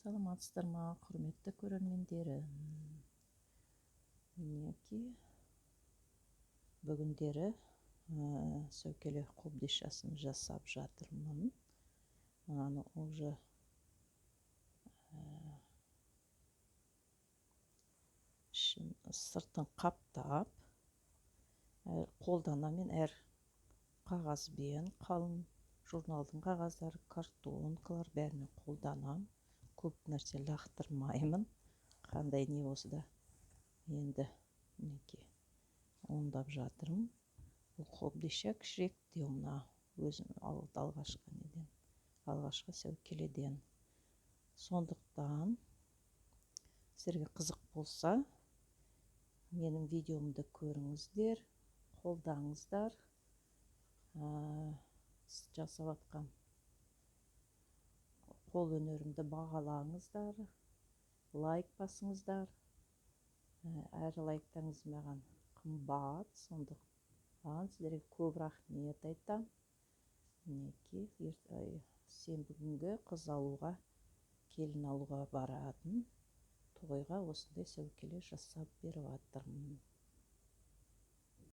Саламатсыздар ма, құрметті көрермендерім! Мінекей, бүгіндері сәукеле қобдишасын жасап жатырмын. Мынаны уже ішін, сыртын қаптап қолданамын. Әр қағазбен, қалың журналдың қағаздары, картонкалар, бәрін қолданамын. Көп нәрсе лақтырмаймын, қандай не болса да. Енді, мінекей, оңдап жатырмын. Бұл қобдиша кішіректеу, мына өзім алғашқы неден, алғашқы сәукеледен. Сондықтан сіздерге қызық болса, менің видеомды көріңіздер, қолдаңыздар. Жасап жатқан қол өнерімді бағалаңыздар, лайк басыңыздар. Әр лайктарыңыз маған қымбат, сондықтан сіздерге көп рахмет айтамын. Мінекей, сенбі күнгі қыз алуға, келін алуға баратын тойға осындай сәукеле жасап беріп жатырмын.